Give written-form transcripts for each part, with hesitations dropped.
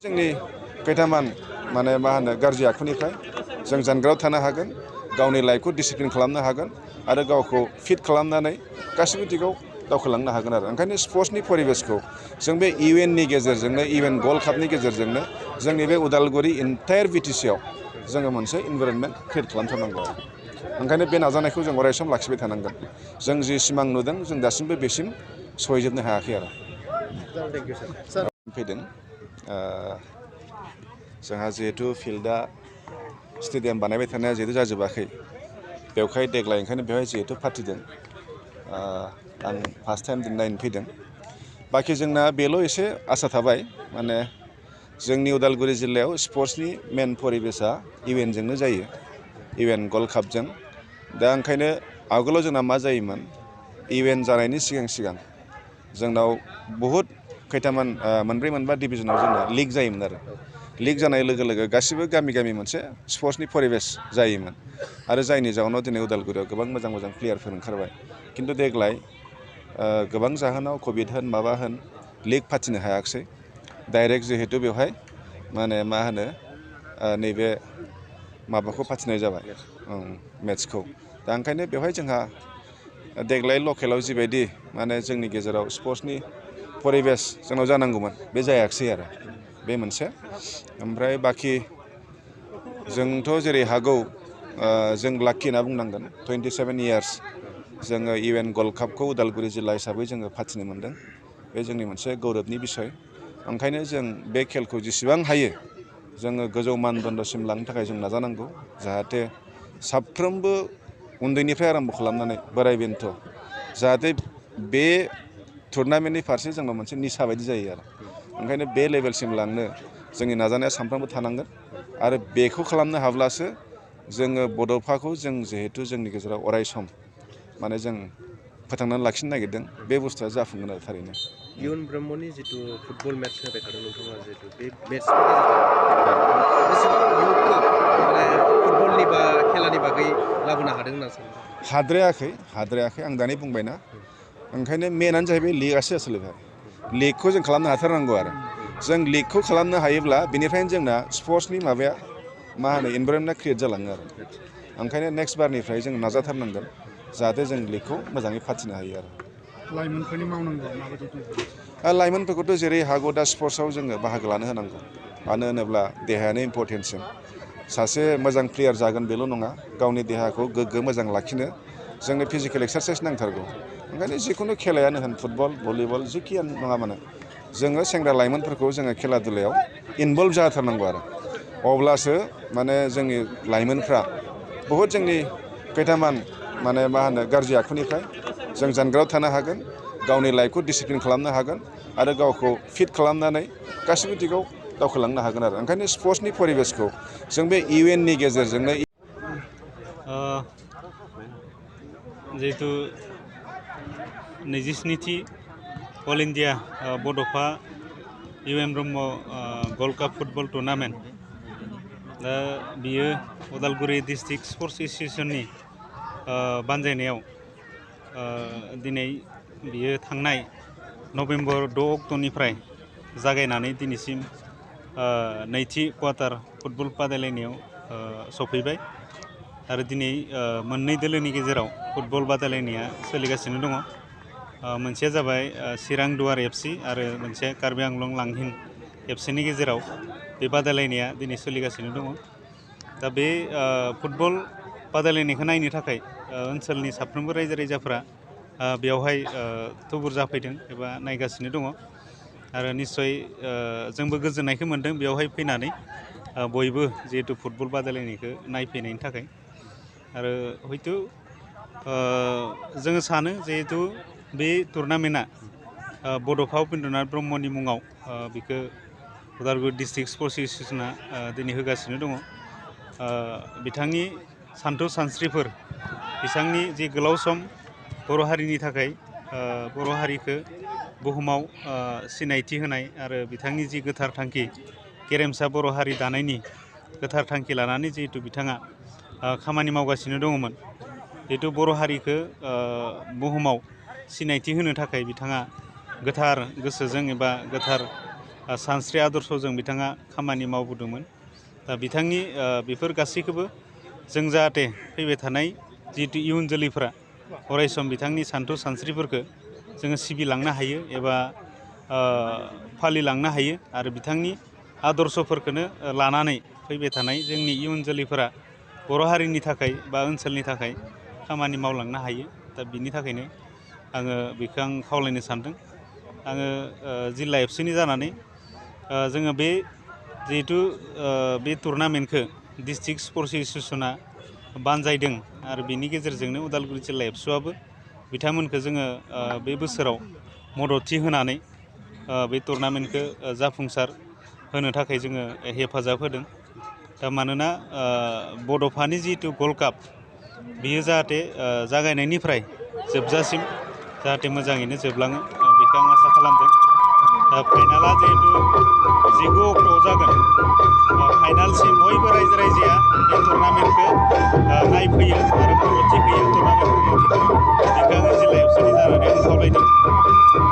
जोंनि खैथामान माने मा होनो गाज्रि आखुनिफ्राय जों जानगाराव थानो हागोन, गावनि लाइफखौ डिसिप्लिन खालामनो हागोन आरो गावखौ फिट खालामनानै गासिबो दिगाव दावखोलांनो हागोन आरो ओंखायनो स्पर्ट्सनि परिबेसखौ जों बे इउएननि गेजेरजोंनो इउएन वर्ल्ड कापनि गेजेरजोंनो जोंनि बे उदालगुरि इन्टायार बिटिसिआव जोङो मोनसे इनभाइरनमेन्ट क्रिएट खालामथारनांगौ आरो ओंखायनो बे नाजानायखौ जों अराय सम लाखिबाय थानांगोन। जों जि सिमां नुदों जों दासिमबो बेसिम सहैजोबनो हायाखै आरो फैदों जोंहा जिहेतु फिल्डआ स्टेडियाम बानायबाय थानाया जिहेतु जाजोबाखै बेवहाय देग्लाय ओंखायनो बेवहाय जिहेतु फाथिदों आं फार्स्ट टाइम नायनो फैदों। बाखि जोंना बेल' एसे आसा थाबाय माने जोंनि उदालगुरि जिल्लायाव स्पर्ट्सनि मेन परिबेसा इउएनजोंनो जायो, इउएन वर्ल्ड कापजों। दा ओंखायनो आगोलाव जोंना मा जायोमोन, इउएन जानायनि सिगां जोंनाव बहुद खैथामान मोनब्रै मोनबा डिभिजनाव जोंना लिग जायोमोन आरो लिग जानाय लोगो लोगो गासिबो गामि गामि मोनसे स्पर्ट्सनि परिबेस जायोमोन आरो जायनि जाहोनाव दिनै उदालगुरियाव गोबां मोजां मोजां प्लेयारफोर ओंखारबाय। खिन्थु देग्लाय गोबां जाहोनाव कभिड होन माबा होन लिग फाथिनो हायाखिसै। डाइरेक्ट जिहेतु बेवहाय माने मा होनो नैबे माबाखौ फाथिनाय जाबाय मेट्सखौ। दा ओंखायनो बेवहाय जोंहा देग्लाय लकेलाव जिबायदि माने जोंनि गेजेराव स्पर्ट्सनि परिबेस जोंनाव जानांगौमोन बे जायाखिसै आरो बे मोनसे। ओमफ्राय बाखि जोंथ' जेरै हागौ जों लाखि होनना बुंनांगोन 27 इयार्स जोङो इउएन वर्ल्ड कापखौ उदालगुरि जिल्ला हिसाबै जोङो फाथिनो मोनदों। बे जोंनि मोनसे गौरबनि बिसय। ओंखायनो जों बे खेलखौ जेसेबां हायो जोङो गोजौ मानदन्दसिम लांनो थाखाय जों नाजानांगौ, जाहाथे साफ्रोमबो उन्दैनिफ्राय आराम्भ खालामनानै बोराय बेन्थ' जाहाथे बे टुर्नामेन्टनि फारसे जोंनाव मोनसे निसा बायदि जायो आरो ओंखायनो बे लेभेलसिम लांनो जोंनि नाजानाया सानफ्रामबो थानांगोन आरो बेखौ खालामनो हाब्लासो जोङो बड'फाखौ जों जिहेतु जोंनि गेजेराव अराय सम माने जों फोथांनानै लाखिनो नागिरदों बे बुस्थुआ जाफुंगोन आरो थारैनो। इयुन ब्रह्मनि जितु फुटबल मेट्च होबाय थादों नोंथाङा जितु बे मेट्चनि गेजेरजों बेसेबां इयुथखौ माने फुटबलनि बा खेलानि बागै लाबोनो हादों होनना सानो? हाद्रायाखै आं दानि बुंबायना। ओंखायनो मेनानो जाहैबाय लिगआसो आसलथे लिगखौ जों खालामनो हाथारनांगौ आरो जों लिगखौ खालामनो हायोब्ला बेनिफ्रायनो जोंना स्पर्ट्सनि माबाया मा होनो इनभाइरनमेन्टआ क्रिएट जालाङो आरो ओंखायनो नेक्स्ट बारनिफ्राय जों नाजाथारनांगोन जाहाथे जों लिगखौ मोजाङै फाथिनो हायो आरो लाइमोनफोरनि मावनांगौ माबायदि दं? लाइमोनफोरखौथ' जेरै हागौ दा स्पर्ट्सआव जोङो बाहागो लानो होनांगौ। मानो होनोब्ला देहायानो इम्परटेन्टसिन। सासे मोजां प्लेयार जागोन बेल' नङा, गावनि देहाखौ गोग्गो मोजां लाखिनो जोंनो फिजिकेल एक्सारसाइस नांथारगौ। ओंखायनो जिखुनु खेलायानो होन फुटबल भलिबल जिखियानो नङा मानो जोङो सेंग्रा लाइमोनफोरखौ जोङो खेला दुलायाव इनभल्भ जाथारनांगौ आरो अब्लासो माने जोंनि लाइमोनफ्रा बहुद जोंनि खैथामान माने मा होनो गाज्रि आखुनिफ्राय जों जानगाराव थानो हागोन, गावनि लाइफखौ डिसिप्लिन खालामनो हागोन आरो गावखौ फिट खालामनानै गासिबो दिगाव दावखोलांनो हागोन आरो ओंखायनो स्पर्ट्सनि परिबेसखौ जों बे इउएननि गेजेरजोंनो जिहेतु 27थि all India Bodofa UN Brahma world cup football tournament, दा बियो उदालगुरि डिस्ट्रिक्ट स्पर्ट्स एस'सिएसननि बानजायनायाव दिनै बियो थांनाय नभेम्बर 6 अक्ट'निफ्राय जागायनानै दिनैसिम नैथि क्वार्टार फुटबल बादायलायनायाव सफैबाय आरो दिनै मोननै दोलोनि गेजेराव फुटबल बादायलायनाया सोलिगासिनो दङ। मोनसेया जाबाय चिरां दुवार एफसि आरो मोनसे कार्बि आंलं लांहिन एफसिनि गेजेराव बे बादायलायनाया दिनै सोलिगासिनो दङ। दा बे फुटबल बादायलायनायखौ नायनो थाखाय ओनसोलनि साफ्रोमबो रायजो राजाफ्रा बेवहाय थुबुर जाफैदों एबा नायगासिनो दङ आरो निस्सय जोंबो गोजोननायखौ मोन्दों बेवहाय फैनानै बयबो जिहेतु फुटबल बादायलायनायखौ नायफैनायनि थाखाय। आरो हयथ' जोङो सानो जिहेतु बे टुर्नामेन्टआ बड'फा उपेन्द्रनाथ ब्रह्मनि मुङाव बेखौ उदालगुरि डिस्ट्रिक्ट स्पर्ट्स एस'सिएसना दिनै होगासिनो दङ। बिथांनि सान्थौ सानस्रिफोर, बिथांनि जि गोलाव सम बर' हारिनि थाखाय बर' हारिखौ बुहुमाव सिनायथि होनाय आरो बिथांनि जि गोथार थांखि गेरेमसा बर' हारि दानायनि गोथार थांखि लानानै जिहेतु बिथाङा खामानि मावगासिनो दङमोन, जिहेतु बर' हारिखौ बुहुमाव सिनायथि होनो थाखाय बिथाङा गोथार गोसोजों एबा गोथार सानस्रि आदर्शजों बिथाङा खामानि मावबोदोंमोन। दा बिथांनि बेफोर गासैखौबो जों जाहाथे फैबाय थानाय जिहेतु इयुन जोलैफ्रा अरायसम बिथांनि सानथौ सानस्रिफोरखौ जोङो सिबिलांनो हायो एबा फालिलांनो हायो आरो बिथांनि आदर्शफोरखौनो लानानै फैबाय थानाय जोंनि इयुन जोलैफोरा बर' हारिनि थाखाय बा ओनसोलनि थाखाय खामानि मावलांनो हायो। दा बिनि थाखायनो आङो बेखौ आं खावलायनो सानदों। आङो जिल्ला एबसुनि जानानै जोङो बे जिहेतु बे टुर्नामेन्टखौ डिस्ट्रिक्ट स्पर्ट्स एस'सियेसना बानजायदों आरो बिनि गेजेरजोंनो उदालगुरि जिल्ला एबसुआबो बिथांमोनखौ जोङो बे बोसोराव मददथि होनानै बे टुर्नामेन्टखौ जाफुंसार होनो थाखाय जोङो हेफाजाब होदों। दा मानोना बड'फानि जिहेतु गल्ड काप बियो जाहाथे जागायनायनिफ्राय जोबजासिम जाहाथे मोजाङैनो जोबलाङो बेखौ आं आसा खालामदों। फाइनाला जिहेतु 19 अक्ट'आव जागोन। फाइनालसिम बयबो रायजो राजाया बे टुर्नामेन्टखौ नायफैयो आरो मददथि होयो टुर्नामेन्टखौ बेखौ आङो जिल्ला एबसुनि जानानै आं खावलायदों।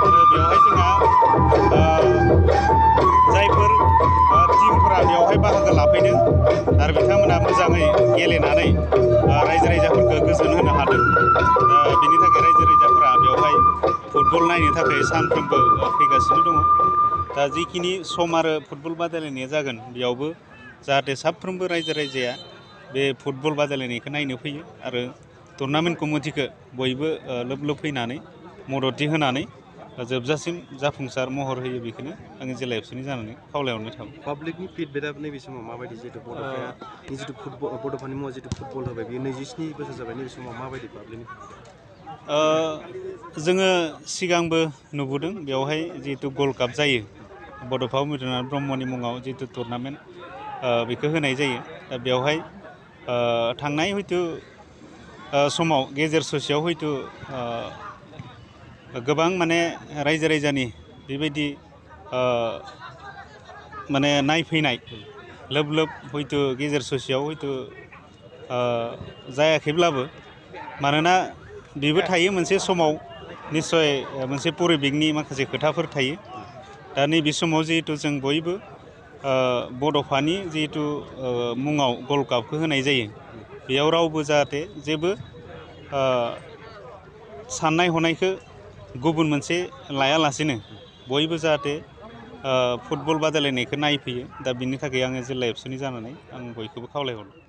आरो बेवहाय जोंहा जायफोर टिमफोरा बेवहाय बाहागो लाफैदों आरो बिथांमोना मोजाङै गेलेनानै रायजो राजाफोरखौ गोजोन होनो हादों। बिनि थाखाय रायजो राजाफोरा बेवहाय फुटबल नायनो थाखाय सानफ्रोमबो फैगासिनो दङ। दा जिखिनि सम आरो फुटबल बादायलायनाया जागोन बेयावबो जाहाथे साफ्रोमबो रायजो राजाया बे फुटबल बादायलायनायखौ नायनो फैयो आरो टुर्नामेन्ट कमिटिखौ बयबो लोब लोब फैनानै मददथि होनानै जोबजासिम जाफुंसार महर होयो। बेखौनो आङो जिल्ला एबसुनि जानानै खावलायहरनाय थाबाय। पाब्लिकनि फिडबेकआ नैबे समाव माबायदि जिहेतु बड'फानि मुङाव जितु फुटबल होबाय बेयो 27 बोसोर जाबाय नैबे समाव माबायदि पाब्लिकनि जोङो सिगांबो नुबोदों बेवहाय जिहेतु गल्ड काप जायो बड'फा उपेन्द्रनाथ ब्रह्मनि मुङाव जितु टुर्नामेन्ट बेखौ होनाय जायो। दा बेवहाय थांनाय हयथ' समाव गेजेर ससेयाव हयथ' गोबां माने रायजो राजानि बेबायदि माने नायफैनाय लोब लोब हयथ' गेजेर ससेयाव हयथ' जायाखैब्लाबो मानोना बेबो थायो मोनसे समाव निस्सय मोनसे परिबेकनि माखासे खोथाफोर थायो। दा नैबे समाव जिहेतु जों बयबो बड'फानि जिहेतु मुङाव गल्ड कापखौ होनाय जायो बेयाव रावबो जाहाथे जेबो साननाय हनायखौ गुबुन मोनसे लायालासेनो बयबो जाहाथे फुटबल बादायलायनायखौ नायफैयो। दा बिनि थाखाय आङो जिल्ला एबसुनि जानानै आं बयखौबो खावलायहरदों।